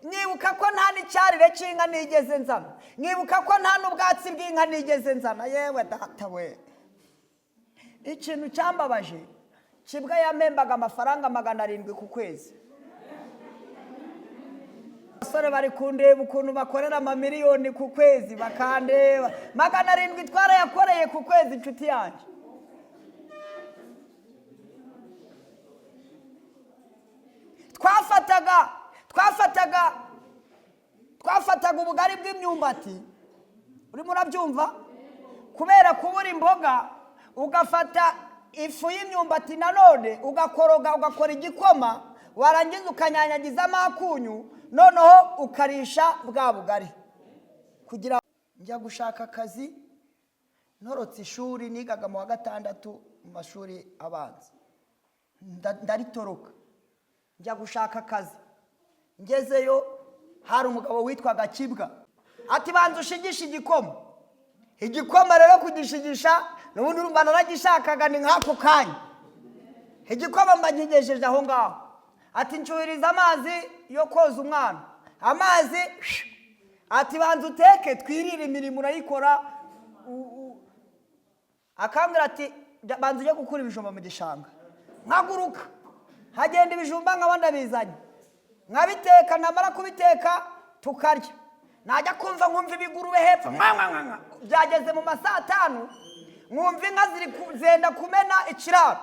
Nkibuka ko nta n'icyarire cy'inka nigeze nzana, nkibuka ko nta n'ubwatsi bw'inka nigeze nzana. Yewe data we, ikintu cyambabaje, Kibwa yampembaga amafaranga 700 ku kwezi. Abasore bari kundeba ukuntu bakorera amamiliyoni ku kwezi, bakandeba. 700 twarayakoreye ku kwezi, inshuti yanjye. Twafataga ubugari bw'imyumbati, urimo urabyumva? Kubera kubura imboga, ugafata ifu y'imyumbati nanone ugakoroga, ugakora igikoma, warangiza ukanyanyagizamo akunyu, noneho ukarisha bwa bugari. Kugira njya gushaka akazi, ntorotse ishuri, nigaga mu wa gatandatu mu mashuri abanza, ndaritoroka njya gushaka akazi. Ngezeyo hari umugabo witwaga Kibwa, ati: "Banza ushigishe igikoma." Igikoma rero kugishigisha, n'ubundi urumva naragishakaga, ni nk'ako kanya igikoma mba nkigejeje aho ngaho. Ati: "Nshyuhiriza amazi yo koza umwana." Amazi, ati: "Banza uteke twirire, imirimo urayikora." Akambwira ati: "Banza ujye gukura ibijumba mu gishanga." Nkaguruka nkagenda, ibijumba nkaba ndabizanye, nkabiteka, namara kubiteka tukarya. Najya kumva nkumva ibigurube hepfo mwa, mwa, mwa, mwa. Byageze mu ma saa 5, nkumva inka ziri zenda kumena ikiraro.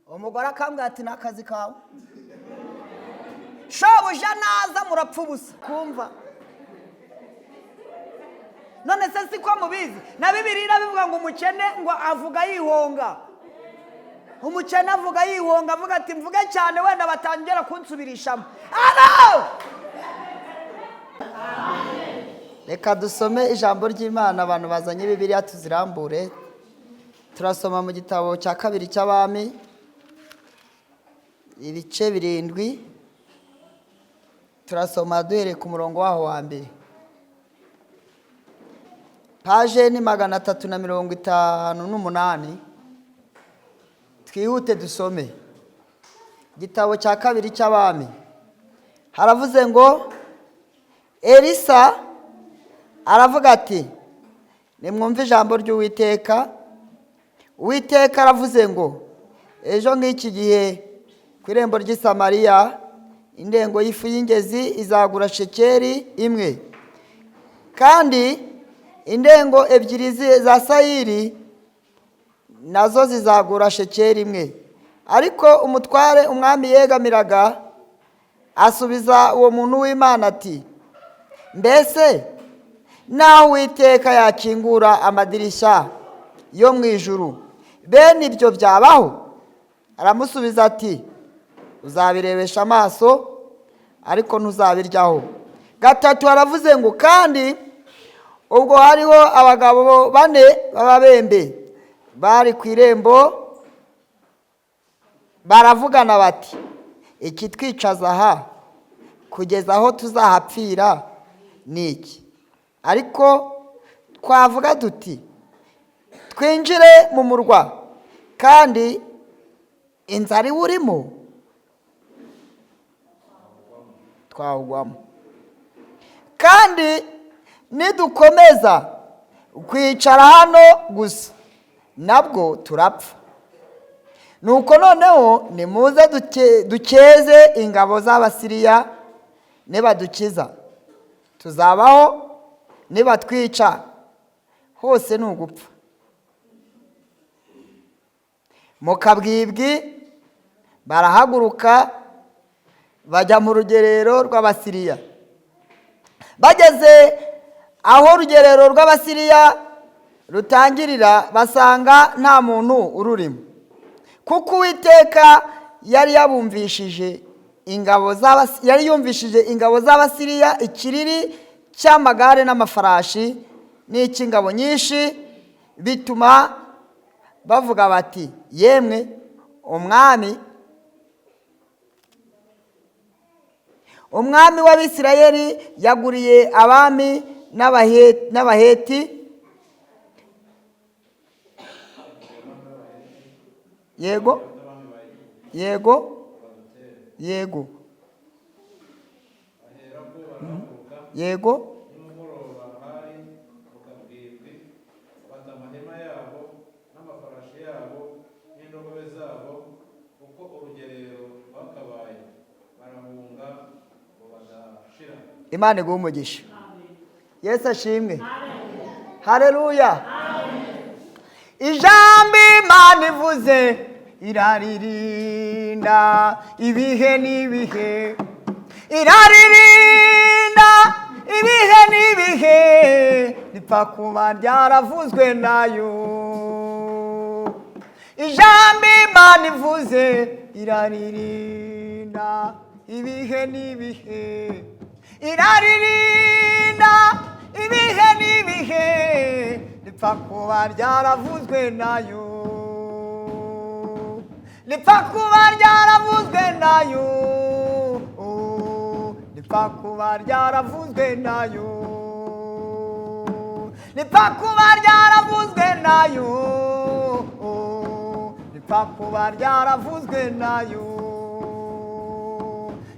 Umugore akambwira ati: "Ni akazi kawe, shobuja naza murapfa ubusa." Kumva none se siko mubizi, na Bibiliya irabivuga ngo umukene ngo avuga yihonga. Umukene avuga yihonga, avuga ati: "Mvuge cyane wenda batangira kunsubirishamo." Alo! Reka dusome ijambo ry'Imana. Abantu bazanye Bibiliya tuzirambure. Turasoma mu gitabo cya kabiri cy'Abami, ibice 7. Turasoma duhereye ku murongo waho wa mbere. Page ni 358. Twihute dusome. Igitabo cya kabiri cy'Abami, haravuze ngo: Elisa aravuga ati: "Nimwumve ijambo ry'Uwiteka. Uwiteka aravuze ngo: Ejo nk'iki gihe ku irembo ry'i Samariya indengo y'ifu y'ingezi izagura shekeri 1, kandi indengo 2 za sayiri nazo zizagura shekeri 1." Ariko umutware umwami yegamiraga asubiza uwo muntu w'Imana ati: "Mbese naho Uwiteka yakingura amadirishya yo mu ijuru, bene ibyo byabaho?" Aramusubiza ati: "Uzabirebesha amaso, ariko ntuzabiryaho." Gatatu aravuze ngo: "Kandi ubwo hariho abagabo bane b'ababembe bari ku irembo, baravugana bati: 'Ikitwicaza aha kugeza aho tuzahapfira ni iki? Ariko twavuga duti: Twinjire mu murwa, kandi inzara iwurimo twawugwamo. Kandi nidukomeza kwicara hano gusa, nabwo turapfa. Nuko noneho nimuze dukeze ingabo z'Abasiriya. Nibadukiza tuzabaho, nibatwica hose ni ugupfa.'" Mu kabwibwi barahaguruka bajya mu rugerero rw'Abasiriya. Bageze aho urugerero rw'Abasiriya rutangirira, basanga nta muntu ururimo, kuko Uwiteka yari yabumvishije ingabo yari yumvishije ingabo z'Abasiriya ikiriri cy'amagare n'amafarashi n'icy'ingabo nyinshi, bituma bavuga bati: "Yemwe, umwami w'Abisirayeli yaguriye abami n'Abaheti." Yego, yego, yego. Yego. Nimugoroba hari mu kabwibwi, bata amahema yabo n'amafarashi yabo n'indogobe zabo uko urugerero rwakabaye, barahunga ngo badashira. Imana iguhe umugisha. Yesu ashimwe, hareruya. Ijambo Imana ivuze iraririnda ibihe n'ibihe, iraririnda ibihe n'ibihe, ripfa kuba ryaravuzwe nayo. Ijambo Imana ivuze iraririnda ibihe n'ibihe, iraririnda ibihe n'ibihe, ripfa kuba ryaravuzwe nayo, ripfa kuba ryaravuzwe nayo, ripfa kuba ryaravuzwe nayo, ripfa kuba ryaravuzwe nayo, ripfa kuba ryaravuzwe nayo.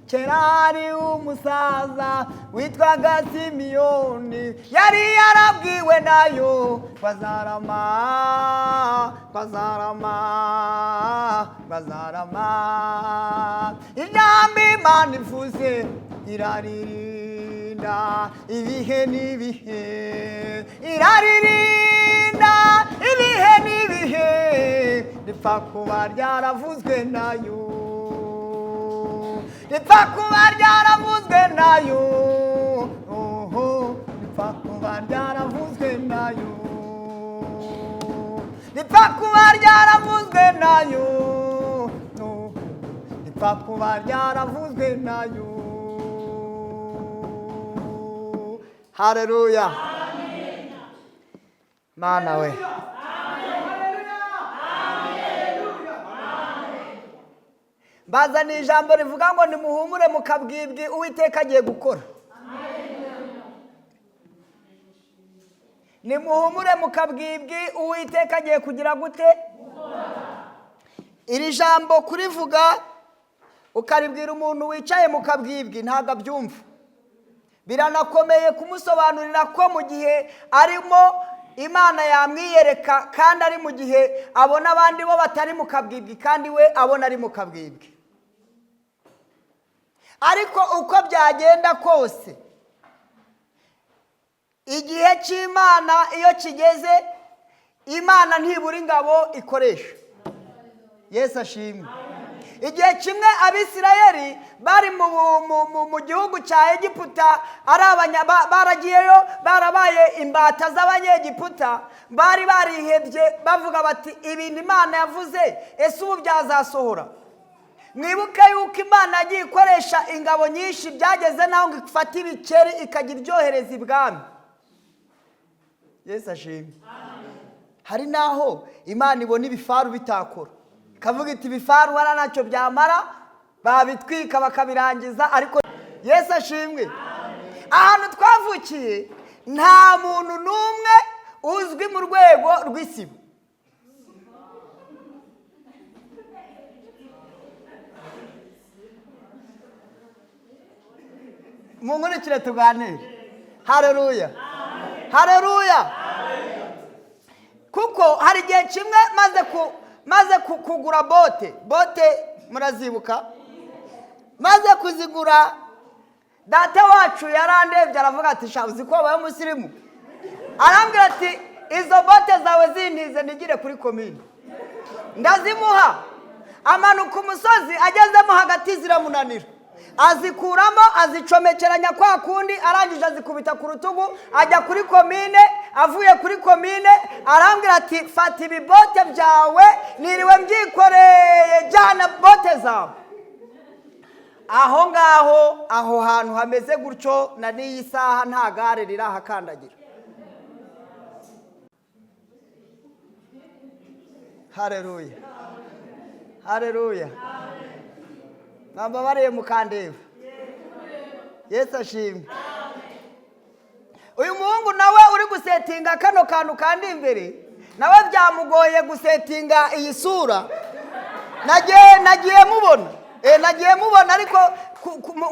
Kera hari umusaza witwaga Simiyoni, yari yarabwiwe nayo bazarama, bazarama, bazarama. Ijambo Imana ivuze iraririnda ibihe n'ibihe, iraririnda ibihe n'ibihe, ripfa kuba ryaravuzwe nayo, ripfa kuba ryaravuzwe nayo, oho, ripfa kuba ryaravuzwe nayo, ripfa kuba ryaravuzwe nayo, oho, ripfa kuba ryaravuzwe nayo. Hareruya, Mana we! Bazaniye ijambo rivuga ngo nimuhumure mu kabwibwi, Uwiteka agiye gukora. Nimuhumure mu kabwibwi, Uwiteka agiye kugira gute? Iri jambo kurivuga ukaribwira umuntu wicaye mu kabwibwi ntabwo abyumva. Biranakomeye kumusobanurira ko mu gihe arimo Imana yamwiyereka, kandi ari mu gihe abona abandi bo batari mu kabwibwi kandi we abona ari mu kabwibwi. Ariko uko byagenda kose, igihe cy'Imana iyo kigeze, Imana ntibura ingabo ikoresha. Yesu ashimwe. Igihe kimwe Abisirayeli bari mu gihugu cya Egiputa, ari baragiyeyo, barabaye imbata z'Abanyegiputa, bari barihebye bavuga bati: "Ibintu Imana yavuze, ese ubu byazasohora?" Mwibuke yuko Imana yagiye ikoresha ingabo nyinshi, byageze naho ngo ifate ibikeri ikajya ibyohereza ibwami. Yesu ashimwe. Hari n'aho Imana ibona ibifaru bitakora, ikavuga iti: "Ibifaru hariya ntacyo byamara, babitwika bakabirangiza." Ariko Yesu ashimwe, ahantu twavukiye nta muntu n'umwe uzwi mu rwego rw'isibo. Munkurikire tuganire. Hareruya, hareruya. Kuko hari igihe kimwe maze kugura bote, bote murazibuka, maze kuzigura data wacu yarandebye aravuga ati: "Sha, uzi ko wabaye umusirimu?" Arambwira ati: "Izo bote zawe zintize nigire kuri komine." Ndazimuha, amanuka umusozi, agezemo hagati ziramunanira, azikuramo, azicomekeranya kwa kundi, arangije azikubita ku rutugu, ajya kuri komine. Avuye kuri komine arambwira ati: "Fata ibibote byawe, niriwe mbyikoreye, jyana bote zawe." Aho ngaho, aho hantu hameze gutyo, na n'iyi saha nta gare rirahakandagira. Hareruya, hareruya. Mwambabariye mukandeba. Yesu ashimwe. Uyu muhungu nawe uri gusetinga kano kantu kandi imbere, nawe byamugoye gusetinga iyi sura. Nagiye mubona, nagiye mubona, ariko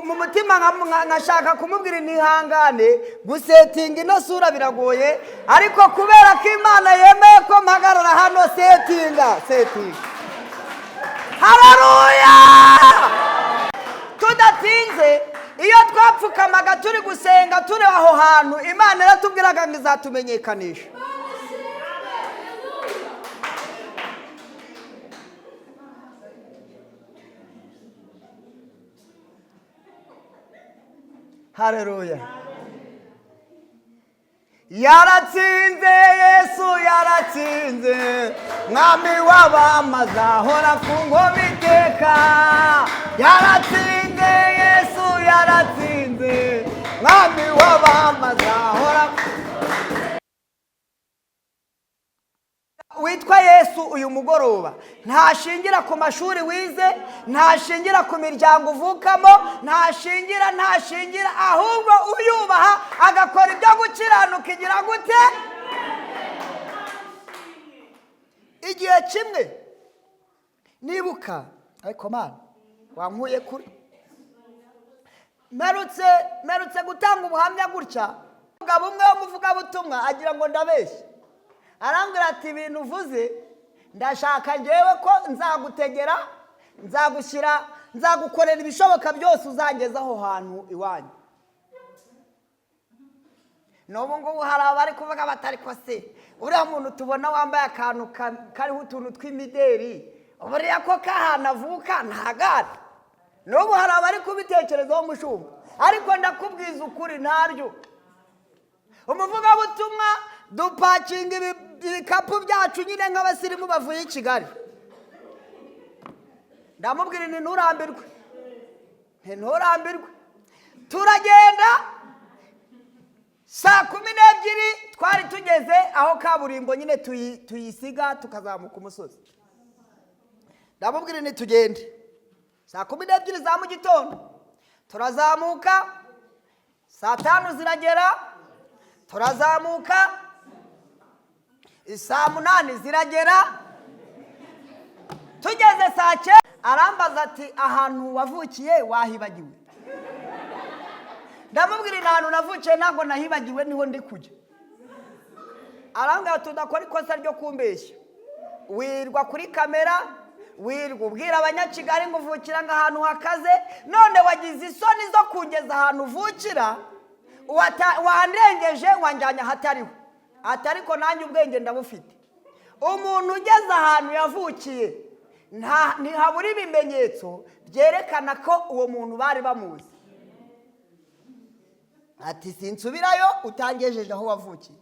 Mu mutima nkashaka kumubwira intihangane, gusetinga ino sura biragoye, ariko kubera ko Imana yemeye ko mpagarara hano, setinga, setinga. Haleluya! Tudatinze, iyo twapfukamaga turi gusenga turi aho hantu, Imana yaratubwiraga ngo izatumenyekanisha. Haleluya! Yaratsinze, Yesu yaratsinze, Mwami w'abami azahora ku ngoma iteka. Yaratsinze, Yesu yaratsinze, Mwami w'abami azahora witwa Yesu. Uyu mugoroba ntashingira ku mashuri wize, ntashingira ku miryango uvukamo, ntashingira, ntashingira, ahubwo uyubaha agakora ibyo gukiranuka igira gute? Igihe kimwe nibuka, ariko Mana wankuye kure, mperutse gutanga ubuhamya gutya, umugabo umwe w'umuvugabutumwa agira ngo ndabeshye, arambwira ati: "Ibintu uvuze ndashaka ngewe ko nzagutegera, nzagushyira, nzagukorera ibishoboka byose uzangeza aho hantu iwanyu." N'ubu ngubu hari abari kuvuga batari ko se uriya muntu tubona wambaye akantu kariho utuntu tw'imideri, buriya ko k'ahantu avuka ntagare? N'ubu hari abari kubitekerezaho, mushumba, ariko ndakubwiza ukuri, ntaryo. Umuvugabutumwa dupakinga ibikapu byacu nyine nk'abasirimu bavuye i Kigali. Ndamubwira nti: "Nturambirwe, nturambirwe." Turagenda, saa 12 twari tugeze aho kaburimbo nyine tuyisiga tukazamuka umusozi. Ndamubwira nti: "Tugende." Saa 12 za mu gitondo turazamuka, saa 5 ziragera turazamuka, saa 8 ziragera tugeze, saa 9 arambaza ati: "Ahantu wavukiye wahibagiwe?" Ndamubwira: "Ahantu navukiye ntabwo nahibagiwe, niho ndi kujya." Arambwira: "Tudakora ikosa ryo kumbeshya, wirwa kuri kamera, wirwa ubwira Abanyakigali ngo uvukira ngo ahantu hakaze, none wagize isoni zo kungeza ahantu uvukira, wandengeje, wanjyanye ahatariho." Ati: "Ariko nanjye ubwenge ndabufite, umuntu ugeze ahantu yavukiye ntihabura ibimenyetso byerekana ko uwo muntu bari bamuzi." Ati: "Sinsubirayo utangejeje aho wavukiye."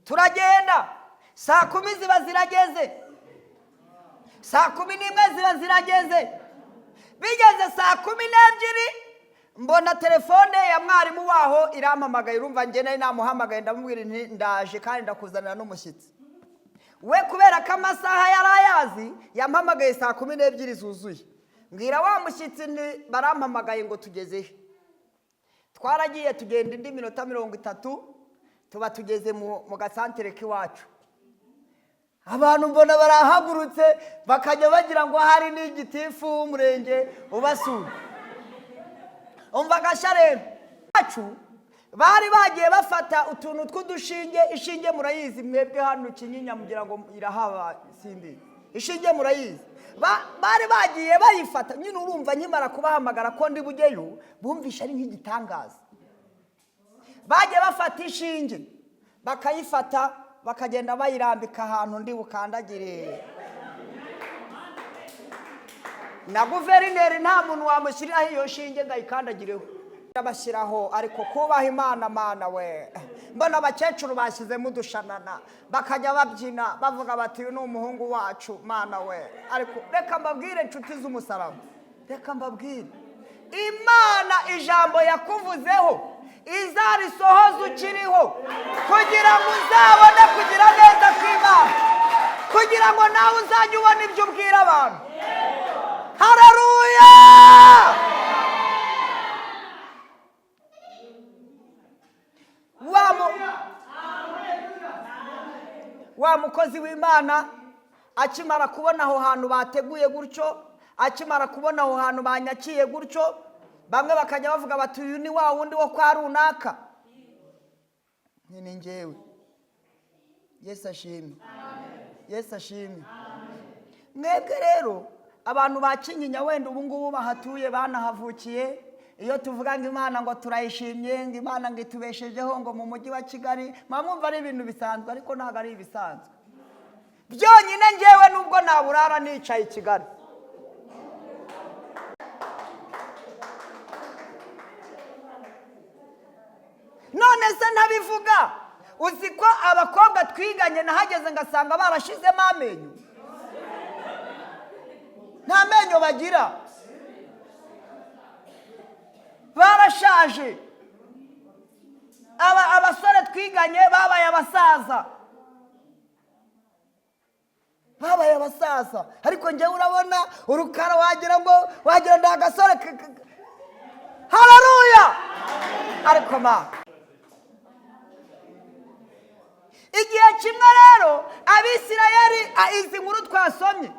Turagenda, saa 10 ziba zirageze, saa 11 ziba zirageze. Bigeze saa 12 mbona telefone ya mwarimu waho irampamagaye. Urumva njye nari namuhamagaye, ndamubwira nti: "Ndaje kandi ndakuzanira n'umushyitsi." We kubera ko amasaha yari ayazi, yampamagaye saa 12 zuzuye. Mbwira wa mushyitsi ni barampamagaye ngo tugeze he. Twaragiye, tugenda indi minota 30 tuba tugeze mu gasantere k'iwacu. Abantu mbona barahagurutse, bakajya bagira ngo hari n'igitifu w'umurenge ubasura. Umva agashya rero, iwacu bari bagiye bafata utuntu tw'udushinge. Ishinge murayizi mwebwe hano Kinyinya, mugira ngo irahaba, simbi. Ishinge murayizi. Bari bagiye bayifata nyine. Urumva nkimara kubahamagara ko ndi bujyeyo, bumvisha ari nk'igitangaza. Bagiye bafata ishinge, bakayifata, bakagenda bayirambika ahantu ndi bukandagire. Na guverineri nta muntu wamushyiriraho iyo shinge ngo ayikandagireho. Bashyiraho, ariko kubaha Imana, Mana we! Mbona abakecuru bashyizemo udushanana, bakajya babyina bavuga bati: "Uyu ni umuhungu wacu." Mana we! Ariko reka mbabwire, inshuti z'umusaraba, reka mbabwire, Imana ijambo yakuvuzeho izarisohoza ukiriho, kugira ngo uzabone kugira neza kw'Imana, kugira ngo nawe uzajye ubona ibyo ubwira abantu. Haleluya! Wa mukozi w'Imana akimara kubona aho hantu bateguye gutyo, akimara kubona aho hantu banyakiye gutyo. Bamwe bakajya bavuga bati uyu ni wa wundi wo kwa runaka. Ni njyewe. Yesu ashimwe, Yesu ashimwe. Mwebwe rero abantu ba Kinyinya wenda ubu ngubu bahatuye, banahavukiye, iyo tuvuga ngo Imana ngo turayishimye, ngo Imana ngo itubeshejeho, ngo mu mujyi wa Kigali, muba mwumva ari ibintu bisanzwe, ariko ntabwo ari ibisanzwe. Byonyine ngewe nubwo naburara nicaye i Kigali, none se ntabivuga? Uzi ko abakobwa twiganye nahageze ngasanga barashizemo amenyo, nta menyo bagira, barashaje. Abasore twiganye babaye abasaza, babaye abasaza. Ariko njyewe urabona urukara, wagira ngo wagira ndi agasore. Haleluya! Ariko ma igihe kimwe rero Abisirayeli, izi nkuru twasomye,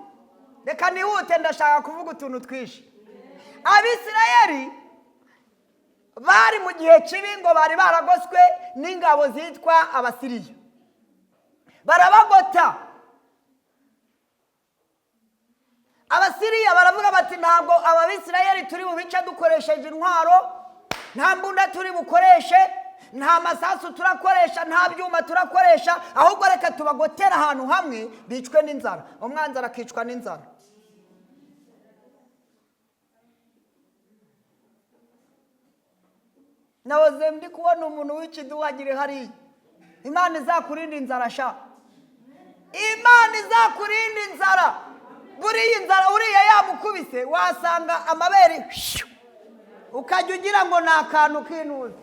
reka nihute, ndashaka kuvuga utuntu twinshi. Abisirayeli bari mu gihe kibi, ngo bari baragoswe n'ingabo zitwa Abasiriya, barabagota. Abasiriya baravuga bati ntabwo Abisirayeli turi bubice dukoresheje intwaro, nta mbunda turi bukoreshe, nta masasu turakoresha, nta byuma turakoresha, ahubwo reka tubagotere ahantu hamwe bicwe n'inzara. Umwanzi arakicwa n'inzara. Nahoze ndi kubona umuntu w'ikiduhagire hariya. Imana izakurinda inzara sha, Imana izakurinda inzara. Buriya inzara uriya yamukubise wasanga amabere ukajya ugira ngo ni akantu k'inuza,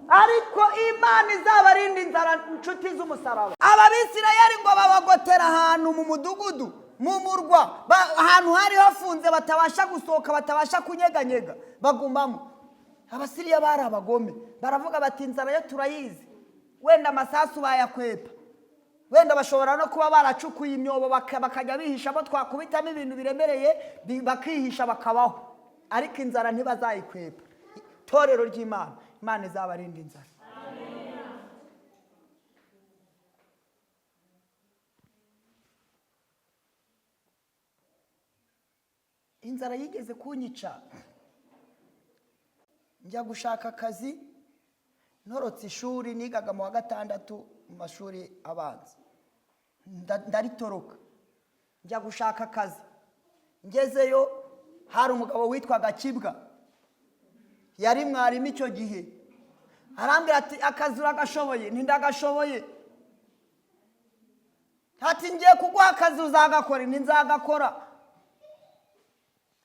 ariko Imana izabarinda inzara, inshuti z'umusaraba. Aba Bisirayeli ngo babagotera ahantu mu mudugudu, mu murwa, ahantu hari hafunze, batabasha gusohoka, batabasha kunyeganyega, bagumamo. Abasiriya bari abagome, baravuga bati inzara yo turayizi, wenda amasasu bayakwepa, wenda bashobora no kuba baracukuye imyobo bakajya bihishamo, twakubitamo ibintu biremereye bakihisha bakabaho, ariko inzara ntibazayikwepa. Itorero ry'Imana, Imana izabarinda inzara. Inzara yigeze kunyica, njya gushaka akazi, ntorotse ishuri, nigaga mu wa 6 mu mashuri abanza, ndaritoroka njya gushaka akazi. Ngezeyo hari umugabo witwaga Kibwa, yari mwarimu icyo gihe. Arambwira ati akazi uragashoboye? Nti ndagashoboye. Ati ngiye kuguha akazi uzagakora? Nti nzagakora.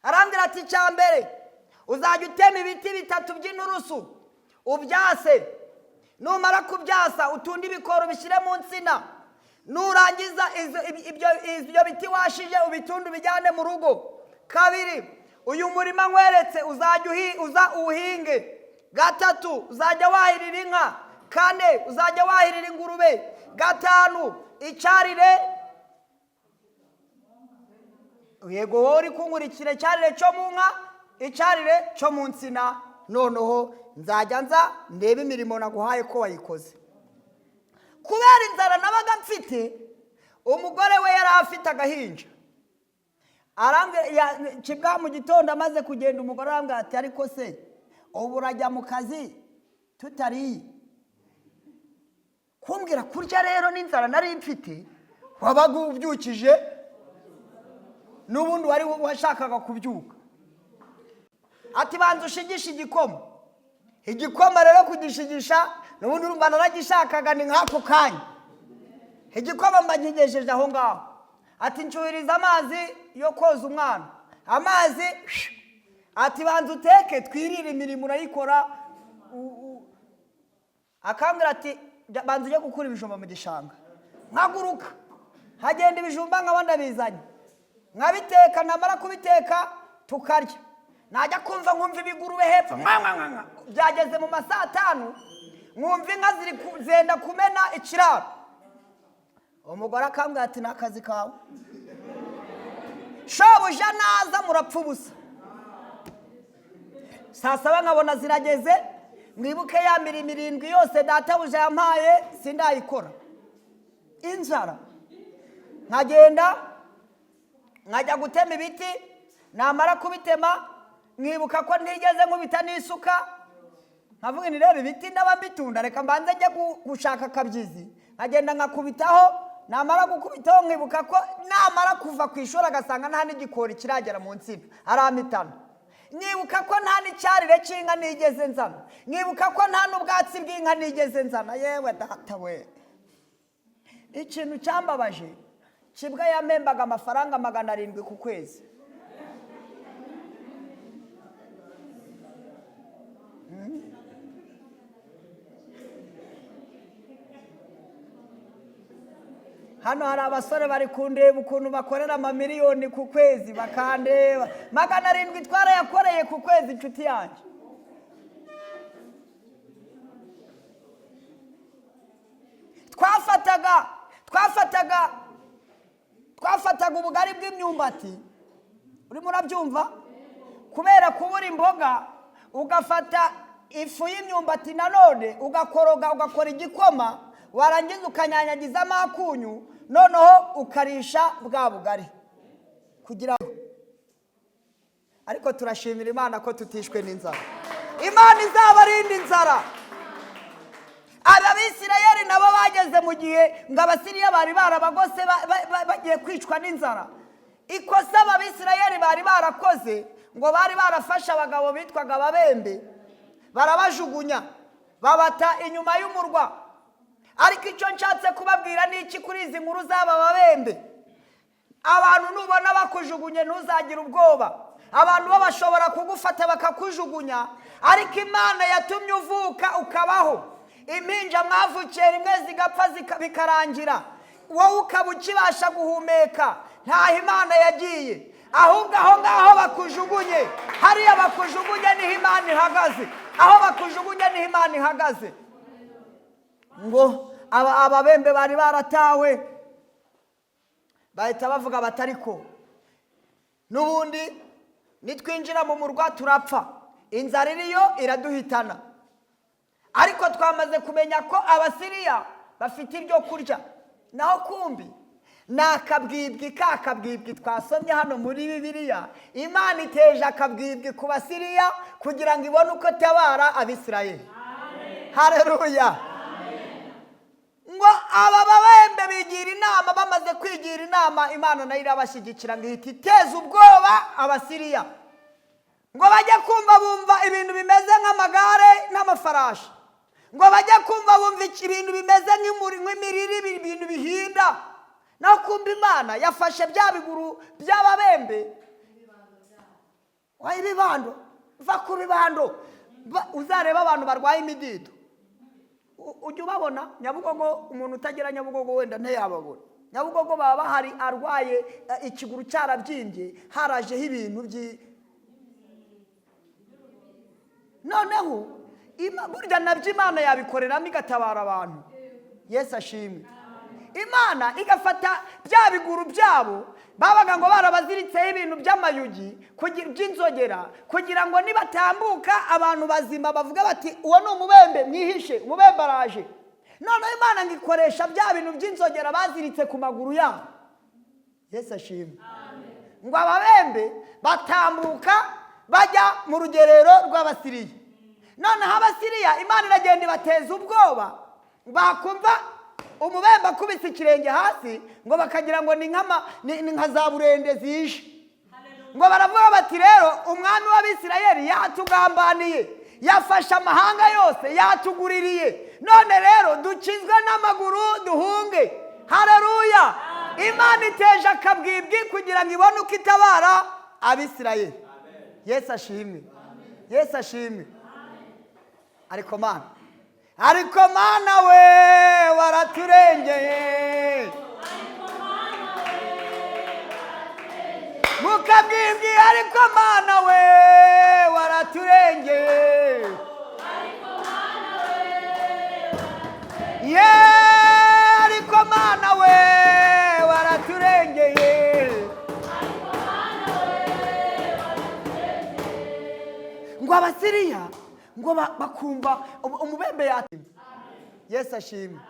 Arambwira ati icya mbere uzajya utema ibiti 3 by'inturusu ubyase, numara kubyasa utunde ibikoro ubishyire mu nsina, nurangiza ibyo biti washije ubitunde ubijyane mu rugo. 2, uyu murima nkweretse uzajya uza uwuhinge. 3, uzajya wahirira inka. 4, uzajya wahirira ingurube. 5, icyarire. Yego wowe uri kunkurikira, icyarire cyo mu nka, icyarire cyo mu nsina. Noneho nzajya nza ndebe imirimo naguhaye ko wayikoze. Kubera inzara nabaga mfite, umugore we yari afite agahinja. Arambwira, Kibwa mu gitondo amaze kugenda, umugore arambwira ati ariko se ubu urajya mu kazi tutariye? Kumbwira kurya rero n'inzara nari mfite, wabaga ubyukije n'ubundi wari washakaga kubyuka. Ati banza ushigishe igikoma. Igikoma rero kugishigisha n'ubundi urumva naragishakaga ni nk'ako kanya. Igikoma mba nkigejeje aho ngaho. Ati nshyuhiriza amazi yo koza umwana. Amazi, ati banza uteke twirire imirimo urayikora. Akambwira ati banza ujye gukura ibijumba mu gishanga. Nkaguruka nkagenda ibijumba nkaba ndabizanye, nkabiteka, namara kubiteka tukarya. Najya kumva nkumva ibigurube hepfo, nka, nka, nka, nka. Byageze mu ma saa 5 nkumva inka ziri zenda kumena ikiraro. Umugore akambwira ati ni akazi kawe, shobuja naza murapfa ubusa. Saa saba nkabona zirageze, mwibuke ya mirimo 7 yose databuja yampaye sindayikora. Inzara. Nkagenda nkajya gutema ibiti, namara kubitema nkibuka ko ntigeze nkubita n'isuka, nkavuga nti reba ibiti ndaba mbitunda, reka mbanze njye gushaka akabyizi. Nkagenda nkakubitaho, namara gukubitaho nkibuka ko namara kuva ku ishuri agasanga nta n'igikori kiragera mu nsina arampitana. Nkibuka ko nta n'icyarire cy'inka nigeze nzana, nkibuka ko nta n'ubwatsi bw'inka nigeze nzana. Yewe data we, ikintu cyambabaje, Kibwa yampembaga amafaranga 700 ku kwezi. Hano hari abasore bari kundeba ukuntu bakorera amamiliyoni ku kwezi, bakandeba. 700 twarayakoreye ku kwezi, inshuti yanjye. Twafataga ubugari bw'imyumbati, urimo urabyumva, kubera kubura imboga, ugafata ifu y'imyumbati nanone ugakoroga ugakora igikoma, warangiza ukanyanyagizamo akunyu, noneho ukarisha bwa bugari kugira ngo. Ariko turashimira Imana ko tutishwe n'inzara. Imana izabarinda inzara. Aba Bisirayeli nabo bageze mu gihe ngo Abasiriya bari barabagose bagiye kwicwa n'inzara. Ikosa Abisirayeli bari barakoze, ngo bari barafashe abagabo bitwaga ababembe barabajugunya babata inyuma y'umurwa. Ariko icyo nshatse kubabwira ni iki kuri izi nkuru z'aba babembe? Abantu nubona bakujugunye ntuzagire ubwoba. Abantu bo bashobora kugufata bakakujugunya, ariko Imana yatumye uvuka ukabaho. Impinja mwavukiye rimwe zigapfa bikarangira, wowe ukaba ukibasha guhumeka, ntaho Imana yagiye. Ahubwo aho ngaho bakujugunye, hariya bakujugunye niho Imana ihagaze. Aho bakujugunye niho Imana ihagaze. Ngo ababembe bari baratawe, bahita bavuga bati ariko n'ubundi nitwinjira mu murwa turapfa, inzara iriyo iraduhitana, ariko twamaze kumenya ko Abasiriya bafite ibyo kurya. Naho kumbi ni akabwibwi ka kabwibwi twasomye hano muri Bibiliya. Imana iteje akabwibwi ku Basiriya kugira ngo ibone uko itabara Abisirayeli. Haleluya. Ngo aba babembe bigira inama, bamaze kwigira inama Imana nayo irabashyigikira ngo ihita iteza ubwoba Abasiriya, ngo bajye kumva bumva ibintu bimeze nk'amagare n'amafarashi, ngo bajye kumva bumva ibintu bimeze nk'imiriri, ibintu bihinda. Naho kumva Imana yafashe bya biguru by'ababembe, wa ibibando, va ku bibando. Uzareba abantu barwaye imidido, ujya ubabona Nyabugogo. Umuntu utagira Nyabugogo wenda ntiyababona. Nyabugogo baba bahari, arwaye ikiguru cyarabyimbye, harajeho ibintu noneho burya nabyo Imana yabikoreramo igatabara abantu. Yesu ashimwe. Imana igafata bya biguru byabo babaga ngo barabaziritseho ibintu by'amayugi by'inzogera, kugira ngo nibatambuka abantu bazima bavuga bati uwo ni umubembe, mwihishe, umubembe araje. Noneho Imana ngo ikoresha bya bintu by'inzogera baziritse ku maguru yabo. Yesu ashimwe. Ngo ababembe batambuka bajya mu rugerero rw'Abasiriya. Noneho Abasiriya Imana iragenda ibateza ubwoba, bakumva umubembe akubise ikirenge hasi ngo bakagira ngo ni nka za burende zije. Ngo baravuga bati rero umwami w'Abisirayeli yatugambaniye, yafashe amahanga yose, yatuguririye, none rero dukizwe n'amaguru duhunge. Haleluya. Imana iteje akabwibwi kugira ngo ibone uko itabara Abisirayeli. Yesu ashimwe. Yesu ashimwe. Ariko Mana, ariko Mana we waraturengeye, mukabwibwi, ariko Mana we waraturengeye, ye ariko Mana we waraturengeye. Ngo Abasiriya ngo bakumva umubembe yatimba. Yesu ashimwe,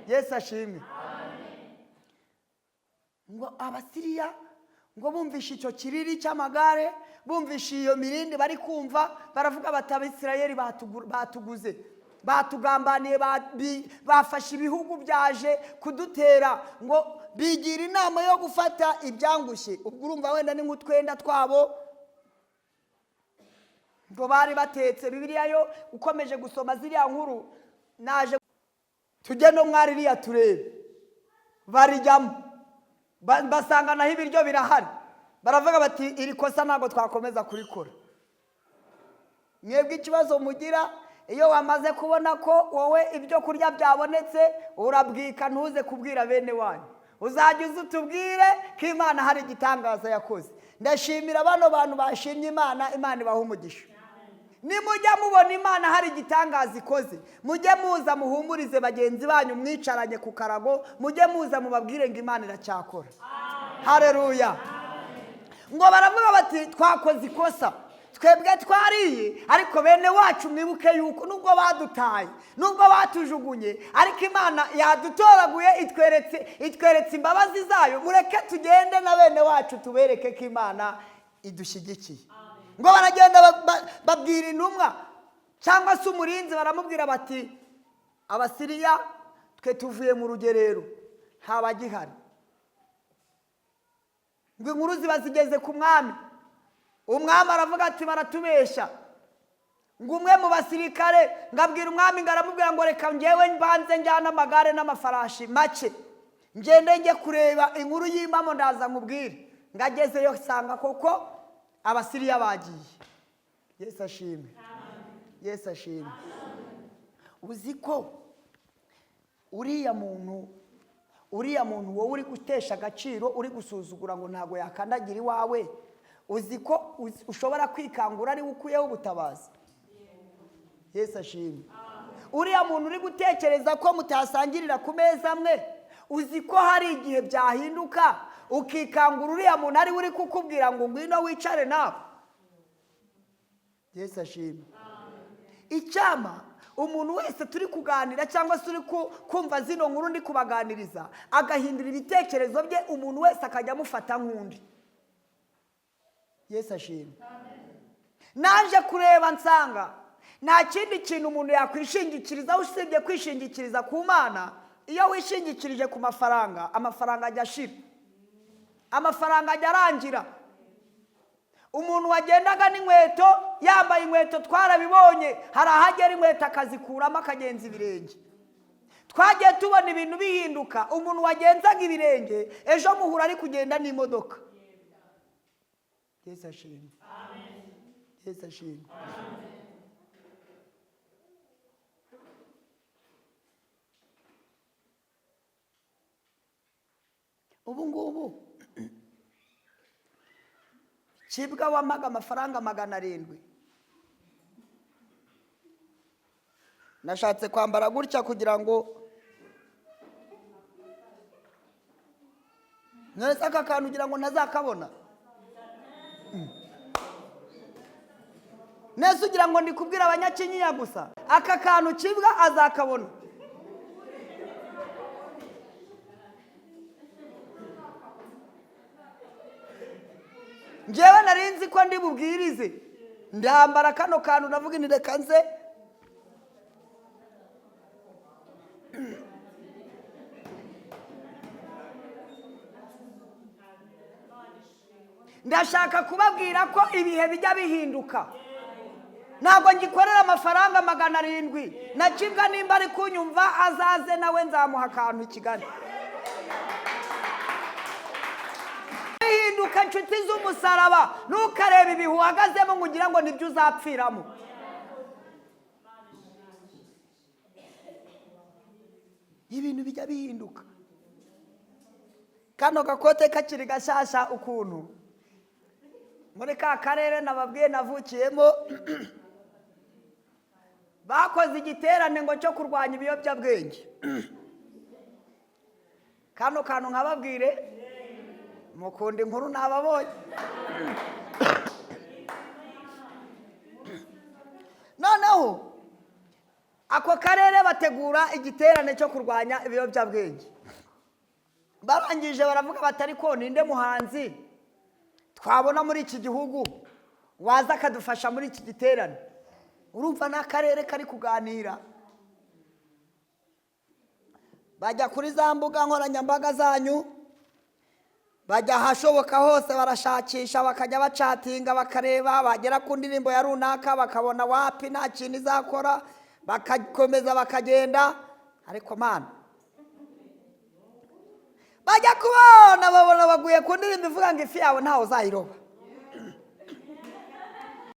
Yesu ashimwe. Ngo Abasiriya ngo bumvishe icyo kiriri cy'amagare, bumvishe iyo mirindi bari kumva, baravuga bati Abisirayeli batuguze, batugambaniye, bafashe ibihugu byaje kudutera. Ngo bigira inama yo gufata ibyangushye. Ubwo urumva wenda ni nk'utwenda twabo ngo bari batetse. Bibiliya yo ukomeje gusoma ziriya nkuru, naje tujye no mwaririya turebe, barijyamo basanga naho ibiryo birahari. Baravuga bati iri kosa ntabwo twakomeza kurikora. Mwebwe ikibazo mugira, iyo wamaze kubona ko wowe ibyo kurya byabonetse, urabwika ntuze kubwira bene wanyu. Uzajya uza utubwire ko Imana hari igitangaza yakoze. Ndashimira bano bantu bashimye Imana, Imana ibaha umugisha. Nimujya mubona Imana hari igitangaza ikoze, mujye muza muhumurize bagenzi banyu mwicaranye ku karago, mujye muza mubabwire ngo Imana iracyakora. Haleluya. Ngo baravuga bati twakoze ikosa, twebwe twariye, ariko bene wacu mwibuke yuko nubwo badutaye, nubwo batujugunye, ariko Imana yadutoraguye, itweretse imbabazi zayo. Mureke tugende na bene wacu tubereke ko Imana idushyigikiye. Ngo baragenda babwira intumwa cyangwa se umurinzi, baramubwira bati Abasiriya twe tuvuye mu rugerero nta bagihari. Ngo inkuru ziba zigeze ku mwami. Umwami aravuga ati baratubeshya. Ngo umwe mu basirikare ngo abwira umwami, ngo aramubwira ngo reka njyewe mbanze njyane amagare n'amafarashi make, ngende njye kureba inkuru y'impamo ndaza nkubwire. Ngo agezeyo nsanga koko Abasiriya bagiye. Yesu ashimwe, Yesu ashimwe. Uzi ko uriya muntu wowe uri gutesha agaciro, uri gusuzugura ngo ntago yakandagira iwawe, uzi ko ushobora kwikangura ari we ukuyeho ubutabazi. Yesu ashimwe. Uriya muntu uri gutekereza ko mutasangirira ku meza amwe, uzi ko hari igihe byahinduka ukikangura uriya muntu ari we uri kukubwira ngo ngwino wicare nawe. Yesu ashimwe. Icyama umuntu wese turi kuganira cyangwa se uri kumva zino nkuru ndi kubaganiriza agahindura ibitekerezo bye, umuntu wese akajya amufata nk'undi. Yesu ashimwe. Naje kureba nsanga nta kindi kintu umuntu yakwishingikiriza usibye kwishingikiriza ku Mana. Iyo wishingikirije ku mafaranga, amafaranga ajya ashira, amafaranga ajya arangira. Umuntu wagendaga n'inkweto, yambaye inkweto, twarabibonye, hari ahagera inkweto akazikuramo akagenza ibirenge. Twagiye tubona ibintu bihinduka. Umuntu wagenzaga ibirenge ejo muhura ari kugenda n'imodoka. Yesu ashimwe, Yesu ashimwe. Ubu ngubu Kibwa wampaga amafaranga 700, nashatse kwambara gutya kugira ngo nese aka kantu ugira ngo ntazakabona. Nese ugira ngo ndikubwira abanyakinyinya gusa, aka kantu Kibwa azakabona. Njyewe nari nzi ko ndi bubwirize, ndambara kano kantu ndavuga nti reka nze. Ndashaka kubabwira ko ibihe bijya bihinduka. Ntabwo ngikorera amafaranga 700. Na Kibwa nimba ari kunyumva azaze nawe nzamuha akantu i Kigali. Bihinduka inshuti z'umusaraba, ntukarebe ibihe uhagazemo ngo ugira ngo nibyo uzapfiramo. Ibintu bijya bihinduka. Kano gakote kakiri gashasha ukuntu muri ka karere nababwiye navukiyemo, bakoze igiterane ngo cyo kurwanya ibiyobyabwenge. Kano kantu nkababwire, mukunda inkuru nababonye. Noneho ako karere bategura igiterane cyo kurwanya ibiyobyabwenge. Barangije baravuga bati: "Ariko ninde muhanzi twabona muri iki gihugu waza akadufasha muri iki giterane?" Urumva n'akarere kari kuganira. Bajya kuri za mbuga nkoranyambaga zanyu, bajya ahashoboka hose, barashakisha, bakajya bacatinga, bakareba, bagera ku ndirimbo ya runaka bakabona wapi, nta kintu izakora, bagakomeza bakagenda. Ariko mana, bajya kubona babona baguye ku ndirimbo ivuga ngo "Ifi yawe ntawe uzayiroba".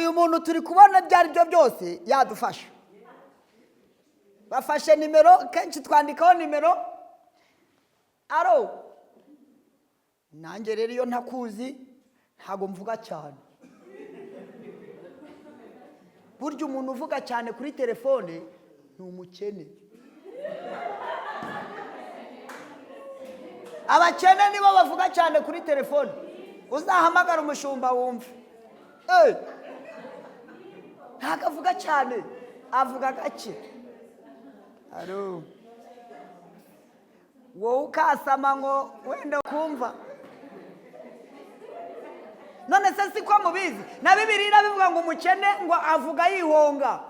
Uyu muntu turi kubona ibyo ari byo byose yadufasha. Bafashe nimero, kenshi twandikaho nimero. Aro, nanjye rero iyo ntakuzi ntabwo mvuga cyane. Burya umuntu uvuga cyane kuri telefone ni umukene. Abakene nibo bavuga cyane kuri telefone. Uzahamagara umushumba wumve. Ntabwo avuga cyane, avuga gake. Aro, wowe ukasama ngo wenda kumva. None se siko mubizi? Na Bibiliya irabivuga ngo umukene ngo avuga yihonga.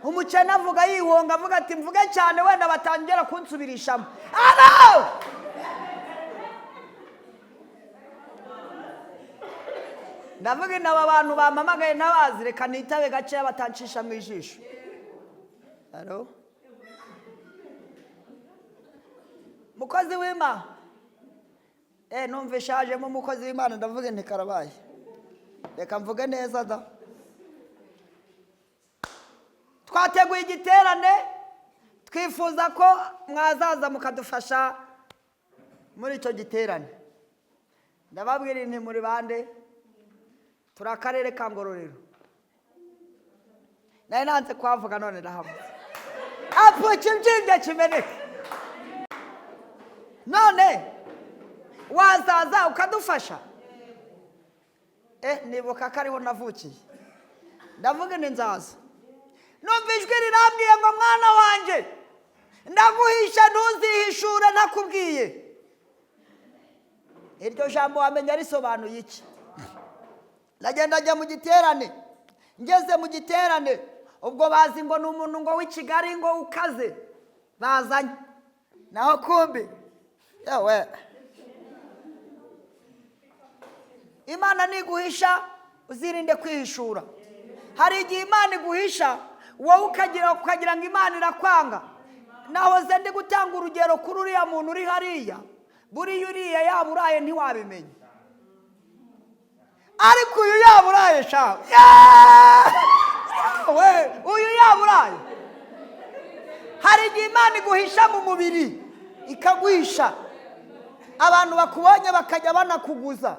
Umukene avuga yihonga, avuga ati: "Mvuge cyane wenda batangira kunsubirishamo." Aro, ndavuga inaba abantu bampamagaye ntabazi, reka nitabe gakeya batancisha mu ijisho. Aro, mukozi w'Imana. Numva ishajemo umukozi w'Imana. Ndavuga nti: "Karabaye, reka mvuge neza da." Twateguye igiterane, twifuza ko mwazaza mukadufasha muri icyo giterane. Ndababwira nti: "Muri bande?" "Turi akarere ka Ngororero." Nari nanze kuhavuga, none ndahavuze, apfa ikibyimbye kimeneke. "None wazaza ukadufasha?" Nibuka ko ariho navukiye. Ndavuga nti: "Nzaza." Numva ijwi rirambwiye ngo: "Mwana wanjye, ndaguhisha, ntuzihishure ntakubwiye." Iryo jambo wamenya risobanuye iki? Ndagenda njya mu giterane. Ngeze mu giterane, ubwo bazi ngo ni umuntu ngo w'i Kigali ngo ukaze bazanye, naho kumbi yewe. Imana niguhisha uzirinde kwihishura. Hari igihe Imana iguhisha, wowe ukagira ngo Imana irakwanga. Nahoze ndi gutanga urugero kuri uriya muntu uri hariya. Buriya uriya yaba uraye ntiwabimenya, ariko uyu yaba uraye sha, yewe, uyu yaba uraye. Hari igihe Imana iguhisha mu mubiri, ikaguhisha, abantu bakubonye bakajya banakuguza.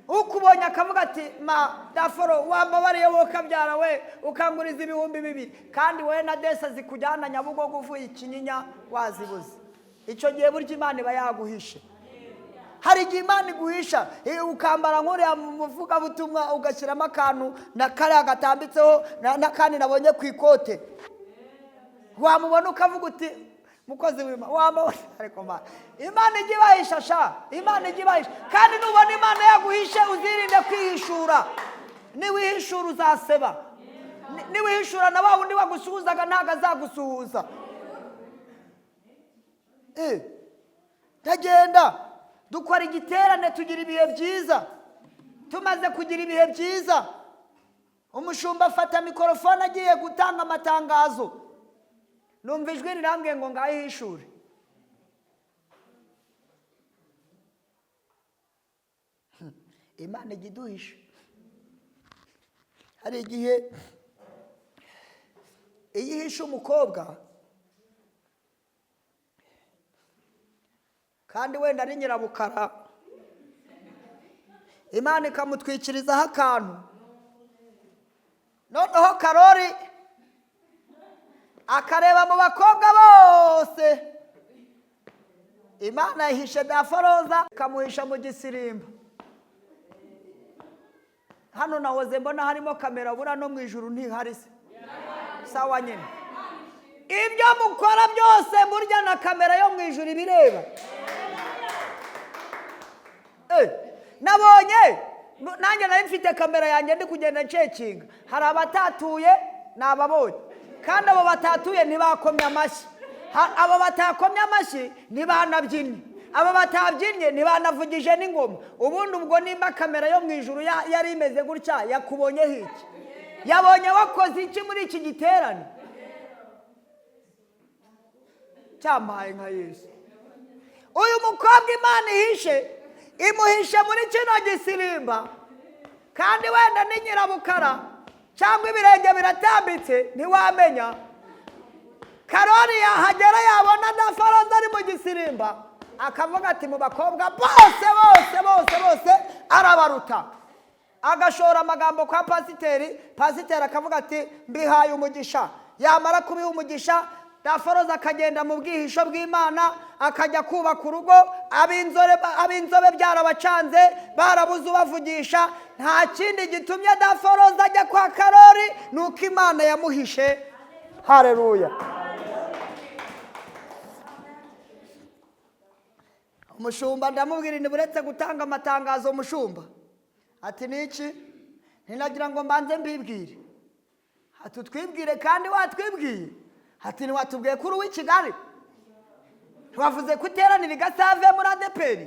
Ukubonye akavuga ati: "Ma daforo, wambabariye wowe ukabyara we, ukanguriza 2000," kandi wowe na desa zikujyana Nyabugogo uvuye Ikinyinya wazibuze. Icyo gihe burya Imana iba yaguhishe. Hari igihe Imana iguhisha, ukambara nk'uriya muvugabutumwa, ugashyiramo akantu na kariya gatambitseho n'akandi nabonye ku ikote, wamubona ukavuga uti: "Mukozi w'Imana, wamubona." Ariko Imana ijya ibahisha sha, Imana ijya ibahisha. Kandi nubona Imana yaguhishe uzirinde kwihishura. Niwihishura uzaseba. Niwihishura na wa wundi wagusuhuzaga ntabwo azagusuhuza. Ndagenda dukora igiterane, tugira ibihe byiza. Tumaze kugira ibihe byiza, umushumba afata mikorofone agiye gutanga amatangazo, numva ijwi rirambwiye ngo: "Ngaho ihishure." Imana ijya iduhisha. Hari igihe iyo ihishe umukobwa, kandi wenda ari nyirabukara, Imana ikamutwikirizaho akantu, noneho Karori akareba mu bakobwa bose, Imana yihishe Daforoza, ikamuhisha mu gisirimba. Hano nahoze mbona harimo kamera, buriya no mu ijuru ntihari se? Sawa nyine. Ibyo mukora byose burya na kamera yo mu ijuru ibireba. Nabonye nanjye nari mfite kamera yanjye, ndi kugenda ncheckinga. Hari abatatuye nababonye, kandi abo batatuye ntibakomye amashyi. Abo batakomye amashyi ntibanabyinnye, abo batabyinnye ntibanavugije n'ingoma. Ubundi ubwo nimba kamera yo mu ijuru yari imeze gutya, yakubonyeho iki? Yabonye wakoze iki muri iki giterane? Cyampaye nka Yesu. Uyu mukobwa Imana ihishe, imuhishe muri kino gisirimba, kandi wenda ni nyirabukara cyangwa ibirenge biratambitse, ntiwamenya. Karori yahagera, yabona na Faraza ari mu gisirimba, akavuga ati: "Mu bakobwa bose bose bose bose arabaruta." Agashora amagambo kwa pasiteri, pasiteri akavuga ati: "Mbihaye umugisha." Yamara kubiha umugisha, Daforoza akagenda mu bwihisho bw'Imana, akajya kubaka urugo. Ab'inzobe byarabacanze, barabuze ubavugisha. Nta kindi gitumye Daforoza ajya kwa Karori, ni uko Imana yamuhishe. Hareruya! Umushumba ndamubwira nti: "Buretse gutanga amatangazo." Umushumba ati: "Niki?" Ntinagira ngo mbanze mbibwire. Ati: "Utwibwire kandi watwibwiye." Ati: "Ntiwatubwiye ko uri uw'i Kigali? Ntiwavuze ko iteranira i Gasave muri ADEPR?"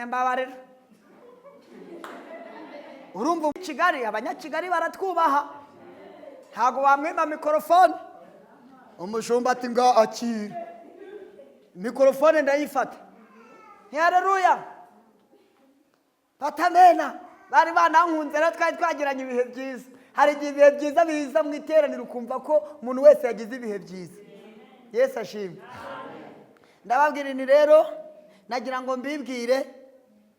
Mbabarira, urumva Kigali, Abanyakigali baratwubaha, ntabwo wamwima mikorofone. Umushumba ati: "Nga akira mikorofone." Ndayifata, ntihareruya, batamena. Bari banankunze rero, twari twagiranye ibihe byiza. Hari igihe ibihe byiza biza mu iteraniro, ukumva ko umuntu wese yagize ibihe byiza. Yesu ashimwe. Ndababwira nti: "Rero nagira ngo mbibwire."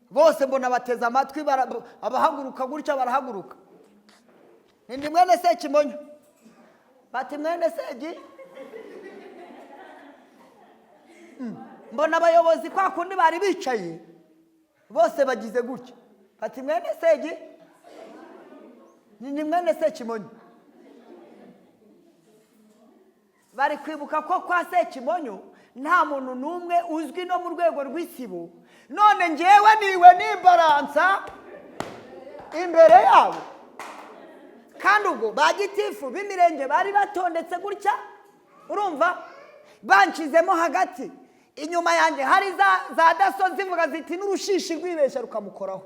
Bose mbona bateze amatwi, abahaguruka gutya barahaguruka. Ni mwene Sekimonyo. Bati: "Mwene Segi." Mbona abayobozi kwa kundi bari bicaye bose bagize gutya, bati: "Mwene Segi." Ni mwene Sekimonyo. Bari kwibuka ko kwa Sekimonyo nta muntu n'umwe uzwi no mu rwego rw'isibo, none ngewe niwe nimbaransa imbere yabo. Kandi ubwo ba gitifu b'imirenge bari batondetse gutya, urumva banshizemo hagati, inyuma yanjye hari za daso zivuga ziti: "N'urushishi rwibeshya rukamukoraho."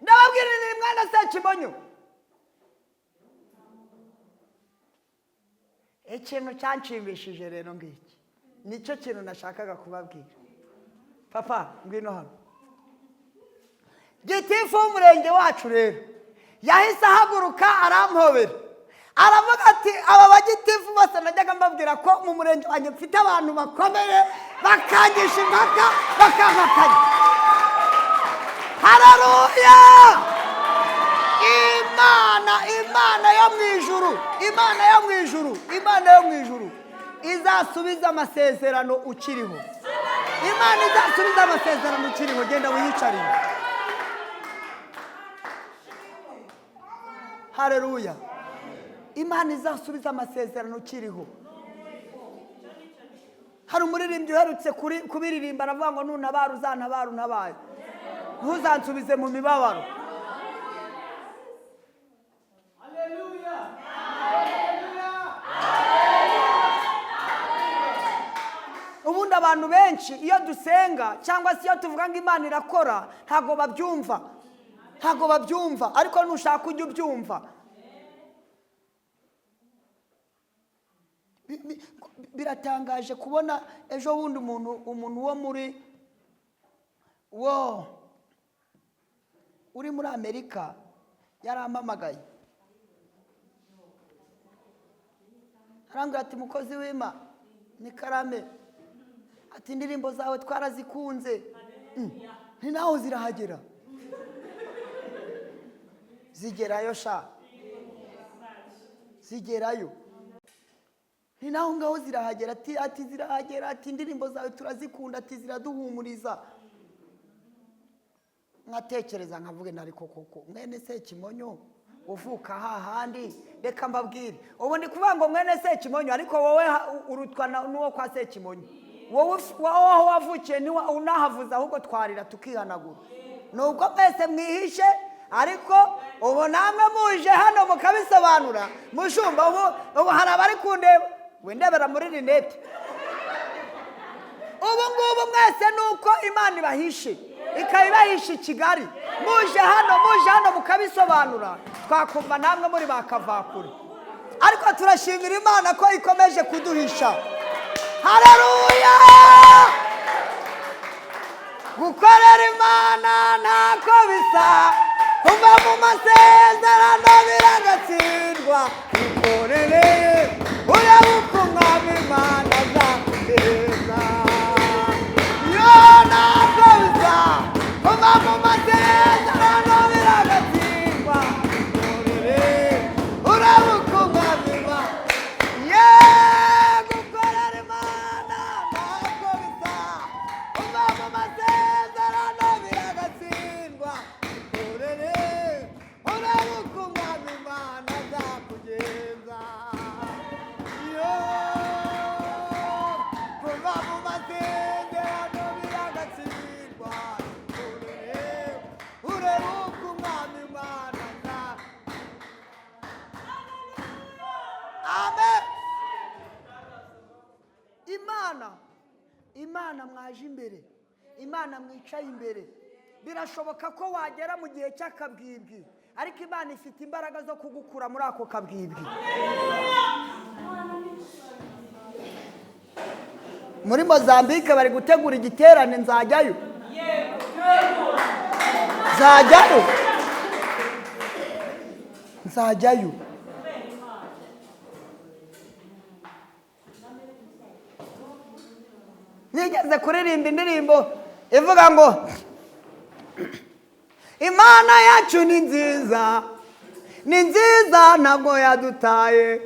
Ndababwira ni mwana Sekimonyo. Ikintu cyanshimishije rero ngiki, nicyo kintu nashakaga kubabwira. Papa, ngwino hano. Gitifu w'umurenge wacu rero yahise ahaguruka, arampobera, aravuga ati: "Aba bagitifu bose najyaga mbabwira ko mu murenge wanjye mfite abantu bakomeye, bakangisha impaka, bakampakanya." Hararuya! Imana, Imana yo mu ijuru, Imana yo mu ijuru, Imana yo mu ijuru izasubiza amasezerano ukiriho. Imana izasubiza amasezerano ukiriho. Genda wiyicarire. Hareruya! Imana izasubiza amasezerano ukiriho. Hari umuririmbyi uherutse kubiririmba, aravuga ngo: "Nuntabara uzantabara untabaye, ntuzansubize mu mibabaro." Ubundi abantu benshi iyo dusenga cyangwa se iyo tuvuga ngo Imana irakora, ntabwo babyumva, ntabwo babyumva. Ariko nushaka ujya ubyumva. Biratangaje kubona ejo bundi umuntu wo muri wo uri muri Amerika yarampamagaye, arambwira ati: "Mukozi w'Ima ni Karame," ati: "Indirimbo zawe twarazikunze." Ni naho zirahagera, zigerayo sha, zigerayo. Ni naho ngaho zirahagera, ati zirahagera, ati indirimbo zawe turazikunda, ati ziraduhumuriza. Nkatekereza nkavuge, ariko koko mwene Sekimonyo uvuka hahandi, reka mbabwire, ubu ndi kuvuga ngo mwene Sekimonyo, ariko wowe urutwa n'uwo kwa Sekimonyo. Wowe aho wavukiye unahavuze, ahubwo twarira tukihanagura. Nubwo mwese mwihishe, ariko ubu namwe muje hano mukabisobanura. Mushumba, ubu hari abari kundeba, windebera muri rinete. Ubu ngubu mwese ni uko Imana ibahishe, ikaba ibahishe i Kigali. Muje hano mukabisobanura, twakumva namwe muri ba kavakure. Ariko turashimira Imana ko ikomeje kuduhisha. Haleluya! Gukorera Imana ntako bisa, kuva mu masezerano biragatsindwa. Ikorere urebe uko Umwami Imana azakugeza yo. Ntako bisa, kuva mu masezerano biragatsindwa. Ikorere urebe uko Umwami Imana ye. Gukorera Imana ntako bisa, kuva mu masezerano biragatsindwa. Ikorere urebe uko Umwami Imana azakugeza yo. Kuva mu masezerano biragatsindwa. Ikorere urebe uko Umwami Imana aza. Amen. Imana mwaje imbere, Imana mwicaye imbere, birashoboka ko wagera mu gihe cy'akabwibwi, ariko Imana ifite imbaraga zo kugukura muri ako kabwibwi. Muri Mozambique bari gutegura igiterane, nzajyayo, nzajyayo, nzajyayo. Nigeze kuririmba indirimbo ivuga ngo Imana yacu ni nziza, ni nziza, ntabwo yadutaye.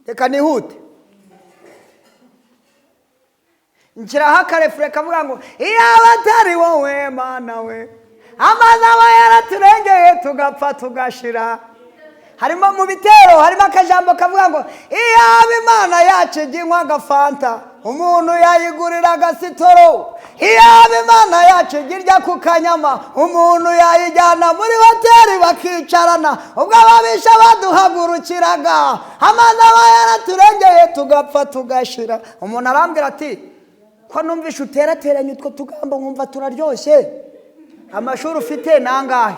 Reka nihute, nshyiraho akarefure kavuga ngo iyaba atari wowe Mana we, amazi aba yaraturengeye tugapfa tugashira. Harimo mu bitero, harimo akajambo kavuga ngo iyaba Imana yacu ijya inywa agafanta, umuntu yayigurira agasitoro. Iyaba Imana yacu ijya irya ku kanyama, umuntu yayijyana muri hoteli bakicarana. Ubwo ababisha baduhagurukiraga, amazi aba yaraturengeye tugapfa tugashira. Umuntu arambwira ati ko numvishe uterateranya utwo tugambo nkumva turaryoshye, amashuri ufite ni angahe?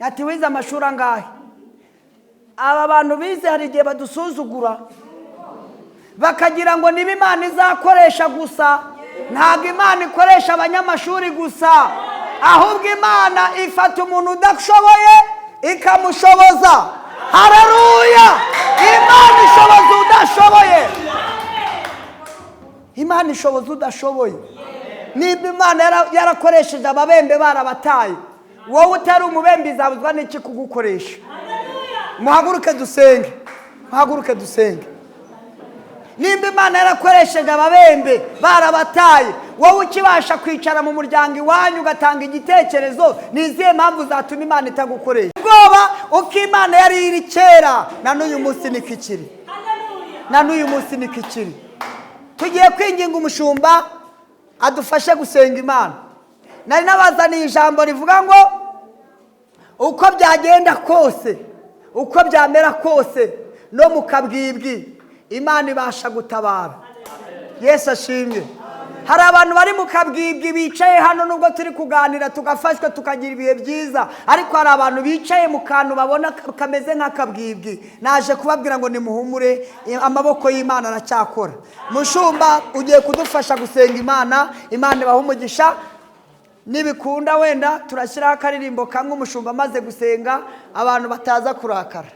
Ati wize amashuri angahe? Aba bantu bize hari igihe badusuzugura bakagira ngo niba Imana izakoresha gusa. Ntabwo Imana ikoresha abanyamashuri gusa, ahubwo Imana ifata umuntu udashoboye ikamushoboza. Haleluya! Imana ishoboza udashoboye, Imana ishoboza udashoboye. Niba Imana yarakoresheje ababembe barabataye, wowe utari umubembe izabuzwa n'iki kugukoresha? Muhaguruke dusenge, muhaguruke dusenge. Nimba Imana yarakoresheje ababembe barabataye, wowe ukibasha kwicara mu muryango iwanyu ugatanga igitekerezo, ni izihe mpamvu zatuma Imana itagukoresha? Ubwoba uko Imana yari iri kera, na n'uyu munsi niko ikiri, na n'uyu munsi niko ikiri. Tugiye kwinginga umushumba adufashe gusenga Imana. Nari nabazaniye ijambo rivuga ngo uko byagenda kose, uko byamera kose, no mu kabwibwi Imana ibasha gutabara. Yesu ashimwe. Hari abantu bari mu kabwibwi bicaye hano, nubwo turi kuganira tugafashwa tukagira ibihe byiza, ariko hari abantu bicaye mu kantu babona kameze nk'akabwibwi. Naje kubabwira ngo nimuhumure, amaboko y'Imana aracyakora. Mushumba ugiye kudufasha gusenga Imana, Imana ibahe umugisha. Nibikunda wenda turashyiraho akaririmbo kamwe umushumba amaze gusenga, abantu bataza kurakara.